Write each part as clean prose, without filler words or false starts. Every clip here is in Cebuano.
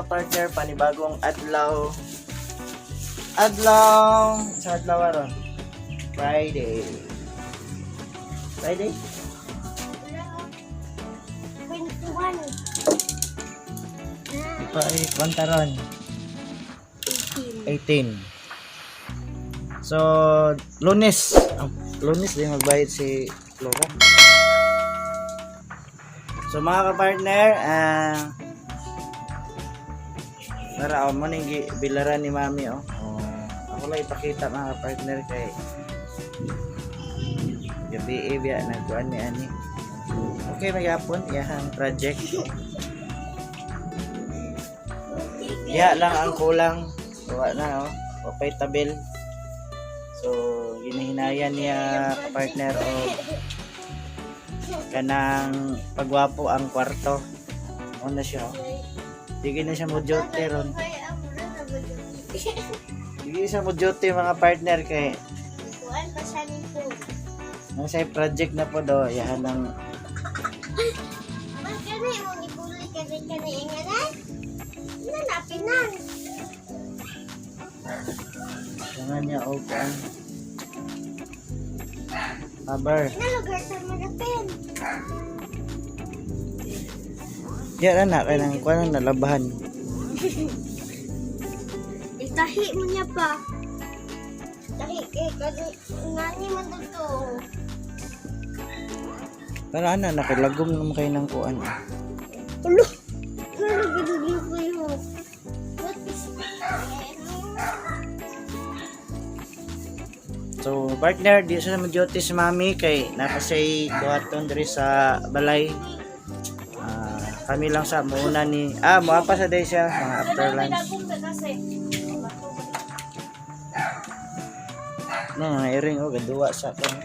Kapartner, panibagong adlaw. Adlaw sa adlaw aron. Friday. Friday? 21. Di pa eh, kwanta ron. 18. 18. So, Lunes. Ang Lunes din magbayad si Flora. So mga kapartner, para mo ning bilaran ni Mami oh. Oh, ako lang ipakita, mga kapartner, kay gabi eh, biya nagkuan ni ani. Okay, magyapon iyahang project. Diha lang ang kulang. Wa na oh. Okay tabil. So ginahinayan niya, partner, o kanang pagwapo ang kwarto. Mo na siya. Oh. Di na siya mo duty ron. Di siya mo duty, mga partner, kay Kuan pa siya ni po. nang sa project na po do yahan ang Magkano imong ibuli ka rin ka na inganan? Nanapinan. kailangan niya og kuan. Cover. Nalugar sa manapin. Diya na na kay nang kuan na nalabahan. Itahi mo niya pa. Tahi kay kasi nani man dito. Para ana nakilagom naman kayo ng kuan. Ulo. Nalagay ko yun. What is So, partner, di sa naman duty si mami kay napasay buhaton diri sa balay. Ah, kami lang sa muna ni moapa sa day siya mga after lunch. No, mga iring oh gaduwa sa kan.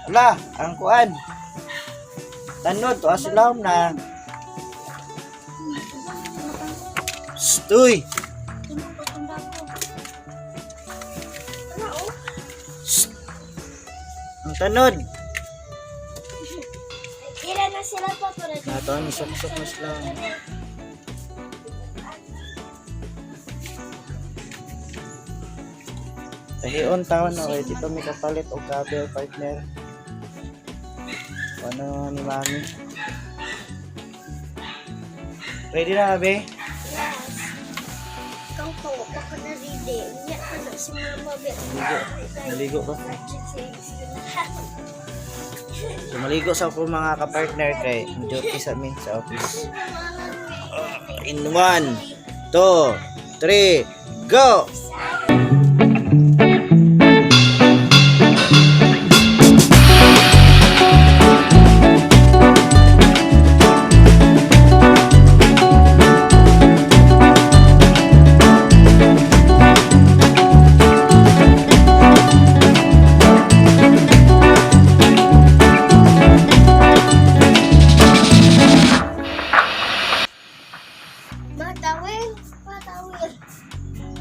Ala, ang kuan. Tanod to asilawm na. Stoy. Shh. Ang tanod. Kira na sila pa para Nato ang suksok na sila. Tahion taon na kay dito may kapalit og cover, partner. Ano ni mami? Ready na be? Yes. Kang po, baka na ready. Unya ka na si mama. Maligo. Maligo ka. So maligo sa ako, mga kapartner, kay duty sa amin sa office. In 1, 2, 3, go! Matawil, matawil.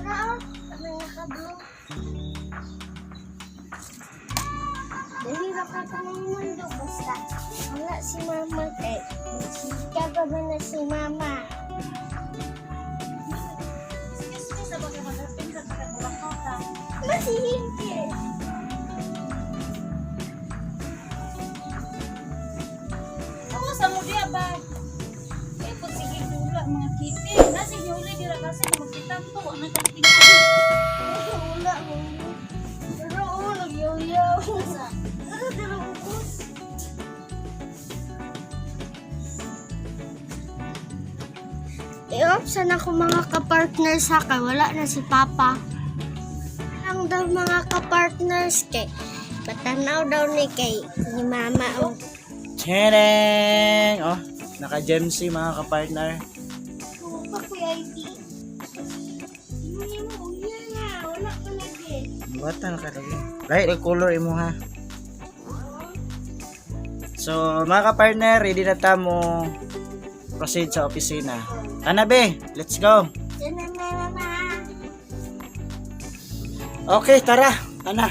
Ano? Ano nakablo? Dali na ka ng mundo basta wala si mama kay magsika pa ba na si mama? Masihingkit. Ako sa mo diya ba? Eh, pag sige dula mga kiti. Nasi huli dira kasi magkitanto ana kang tingnan. Wala mo. Pero oh, nagyaw-yaw. Ano dala ubos? I-off sana ko, mga kapartner, sa kay wala na si Papa. Lang daw, mga kapartners, kay patanaw daw ni kay ni Mama oh. Tsereng! Oh, naka-GMC, mga kapartner. Pa kuya ID. Hindi mo unya na wala pa lagi. Bata na kalagi. Right, ang color imo ha. So, mga kapartner, ready na ta mo proceed sa opisina. Tana be, let's go. Sana mama. Okay, tara. Tana.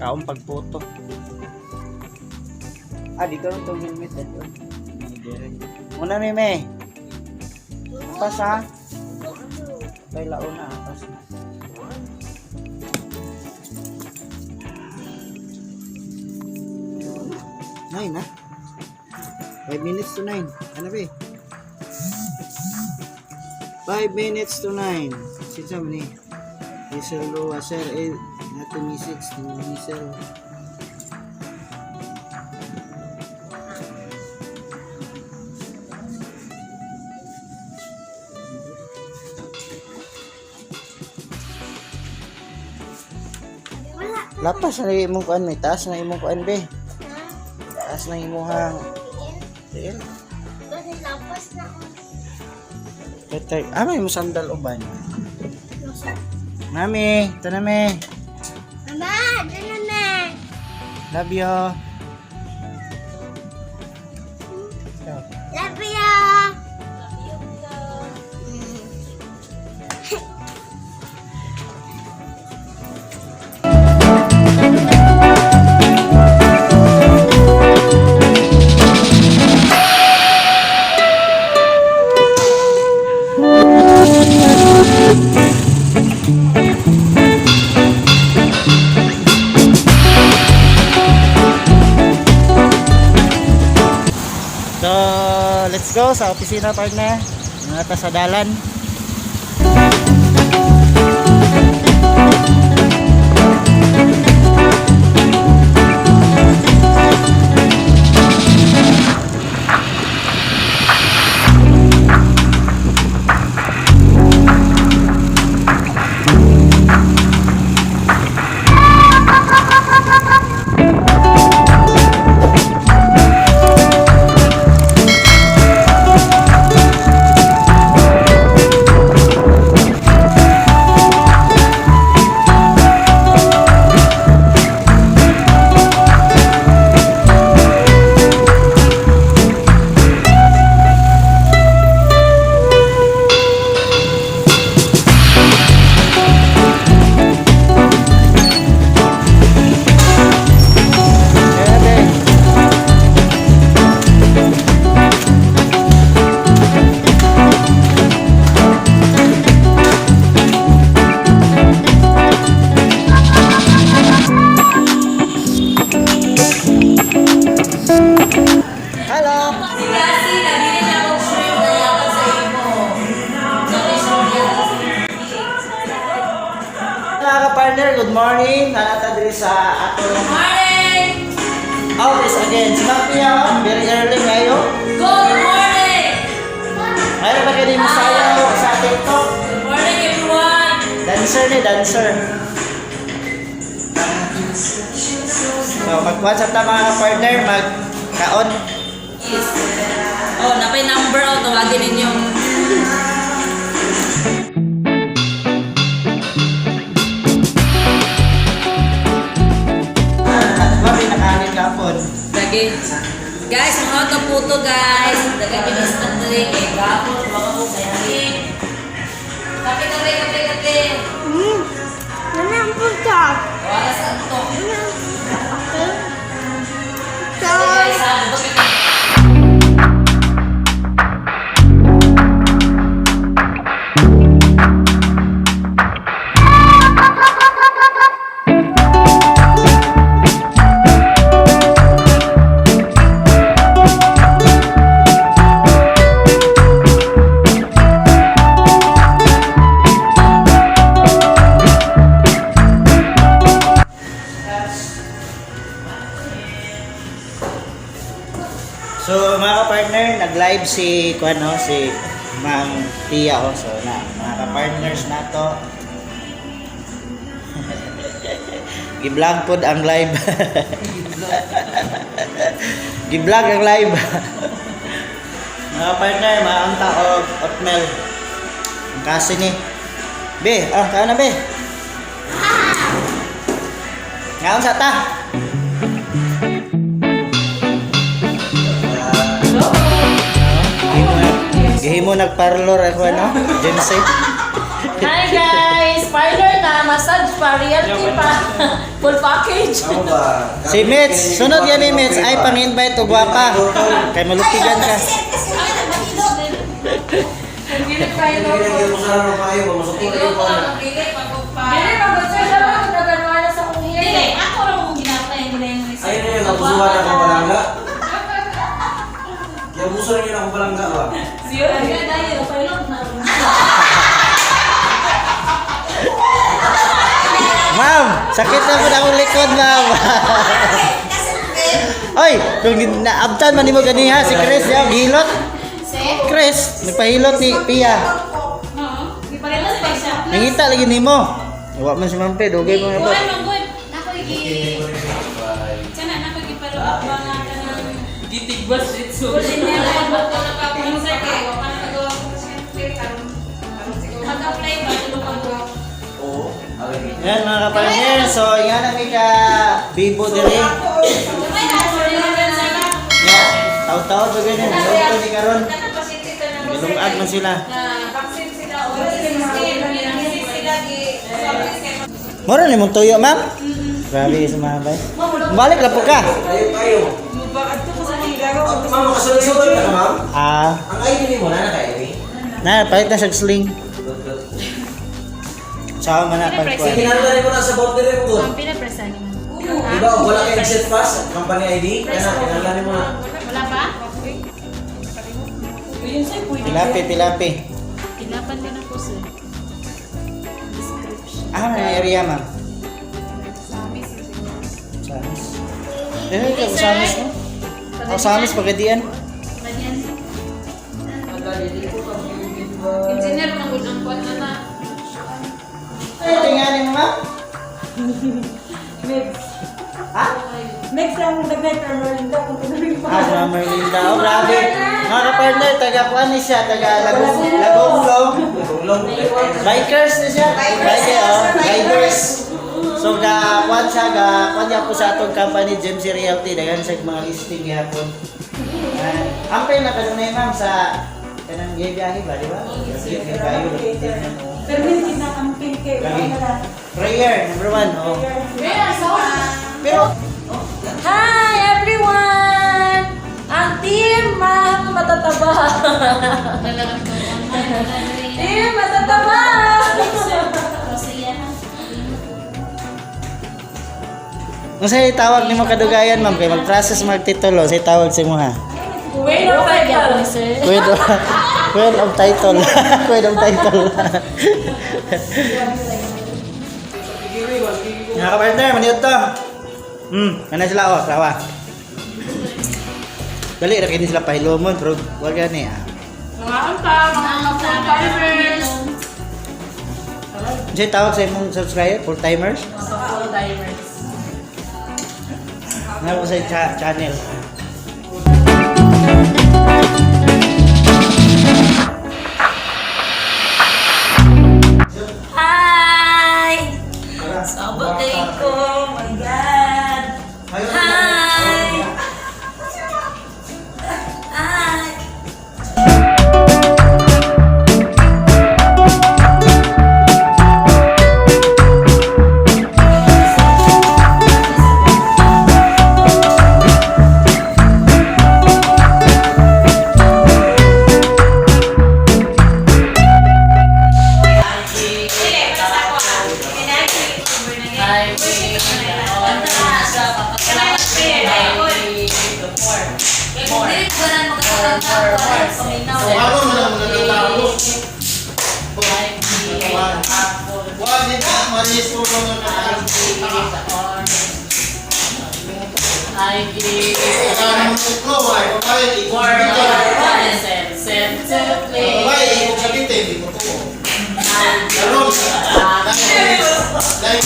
Kaon pagputo. Ah, dito lang itong helmet. Dito. Dire. Muna mi me. Pas ha. Kay launa pas na. 9 na. 8:55. Ano ba eh? 8:55. Sinsa man ni? Diesel Lua, sir. Eh, nato message ni sir. Wala. Lapas na imong kuan, may taas na imong kuan be. Taas na imong tiil. Kasi lapas na ako. Better. Ah, may mo sandal uban. Mami, ito na me. Mama, doon na na. Love you. Love you. So, let's go sa opisina, partner. Mga ta sa dalan. Kaya, be. Hello. Mga ka-partner, good morning. Nanata diri sa atong Morning! office again. Si Ma'am Pia, oh, very early ngayon. Good morning! Mayroon ba kayo din masayaw sa TikTok? Good morning, everyone! Dancer ni dancer. So, mag-WhatsApp ta mga ka-partner, magkaon. Yes. Oh, napay number oh, tawagin ninyo. Mami, nakahanin kapon. Lagi. Guys, mga kaputo guys. Dagan yung instant drink. Eh, gapon, baka ko kaya. Kape, kape, kape, kape. Mama, ang punta. Wala sa antok. So, Guys, ha, bakit So, mga ka-partner, nag-live si, kuano, si Ma'am Pia. Oh. So, na, mga ka-partners na to. Gi-vlog pod ang live. Gi-vlog ang live. Mga partner, maanta og oatmeal. Ang kasi ni. Be, ah, kaya na be. Ngaon sa ta? Gihimo nagparlor ako ano? Jensen. Hi guys! Parlor na! Massage pa, realty pa. Full package. Ako ba? Si Mitch, sunod yan ni Mitch ay pang-invite og gwapa. Kay malupigan ka. Dili kayo. Hindi mo sa ano kayo, masuko na yung pana. Dili pa sir, dapat nagagawa na sa kong Dili, ako ra mo ginatay nila yung isa. Ayun na yun, nabusuhan na akong palangga. Yabuso na yun akong palangga ba? Siyo, ay dahil pailot na. Ma'am, sakit na po na akong likod, ma'am. Oy, kung naabtan man nimo ganiha si Chris, yaw gihilot. Chris, nagpahilot ni Pia. Oo. Gipareho sa siya. Nangita lagi nimo. Wa man si Ma'am Pe, dugay mo na po. Kuan man good. Nako gi Sana nako gipalo up mga kanang Gitigwas ritso. ordinary mo ko nakapunsa kay wa pa nakagawa ko pasyente karon mag-apply ba tulo ka buwan. Oo. Alay. Yan mga kapartner, so yan ang ka Bibo dire. Gamay na sa Ya, taw-taw ba ganyan? Taw ni karon. Kanang pasyente ka na Gilungag man sila. Na vaccine sila o 16 sila gi Mura ni mong tuyo, ma'am? Grabe sa mga bay. Balik lang po ka. Tayo kayo. Ma'am, makasunod-sunod ka ma'am? Ah, Ang ID ni mo na naka-ID? na palit na sa sling. Sa man na pagkuan. Kinanda mo na sa border mo doon. Pinapresa ni ma'am. Di ba, wala kang exit pass, company ID, kaya kinanda mo na. Wala pa? Pilapi, pilapi. Pinapan din ako sir. Description. Ah, na area, ma'am. Samis. Eh, ka Samis no? Ako Samis pagadian. Engineer man gud ang kuan na na. Ay, tingnan mo, ma'am. Ha? Next lang dagnay per Merlinda kung tinuloy pa. Ah, si Ma'am Merlinda. Oh, grabe. Mga kapartner, taga kuan ni siya, taga Lagong Lagong. Tulong. Bikers ni siya. Bikers, oh. Riders. So ga kuan siya ga kuan niya po sa atong company James Realty daghan sa mga listing gyapon. Yan. Ampay na kanunay ma'am sa kanang biyahe ba, di ba? Biyahe kayo. Pero hindi na camping kay Lagi. wala. Prayer number one, oh. Pero Hi everyone! Ang team Ma'am Matataba. Team Matataba! unsay tawag nimo kadugayan ma'am kay mag-process magtitulo, say tawag sa imo ha? Wait of title. Queen of, Queen of title. Queen of title. Mga kapartner, maniod to. Ano sila oh, sawa. Dali ra kini sila pahilomon pero wag gani ah. Mga anta, mga full-timers. Unsay tawag sa imong subscriber, full timers? Full-timers. Nga po sa channel. Hi! Sabot kayo ko. Oh my God! Hi! Hi! Ano man ang nagtatapos? Wala na, maris ko lang ang Saka ng uklo, ay, babae, ikot sa bitin. Babae, ikot sa bitin, di mo tuo. Karon, dahil, dahil,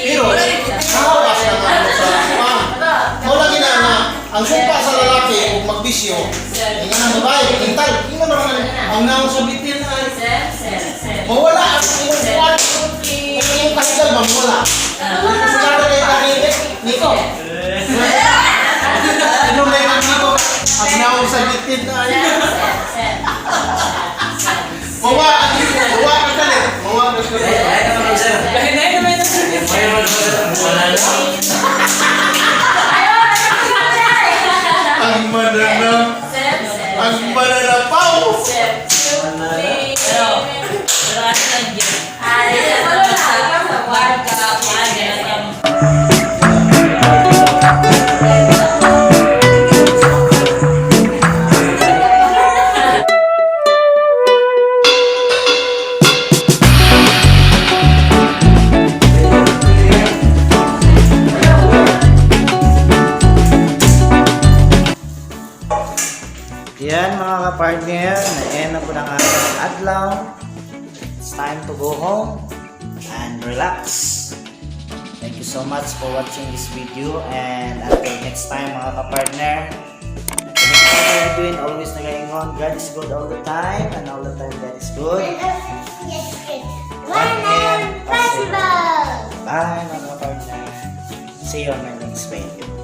pero, nakawas na nga ako sa kuwan. Mao lagi na nga, ang sumpa sa lalaki ug magbisyo, ingon ang babae, mental, ingon naman ang naong sa bitin ay mawala ang imong kuwan. Ang imong kahigal ba mawala? Sa kada kay Nico. Inom na yung Nico. Ang naong sa gitid na ay. Mawa, mawa ka kalit. Mawa ka kalit. Ay, naman sir. Ay, naman sir. Wala na. Ang manana. Ang mananapaw. Pero, pero ano lang yun? Ay, wala lang. Warga, warga. Yan, mga kapartner, na-end na po ng ating adlaw. It's time to go home and relax. Thank you so much for watching this video and until next time, mga kapartner. Kami Edwin, always nagaingon, God is good all the time and all the time God is good. And everything is good. One and possible. Bye, mga kapartner. See you on my next video.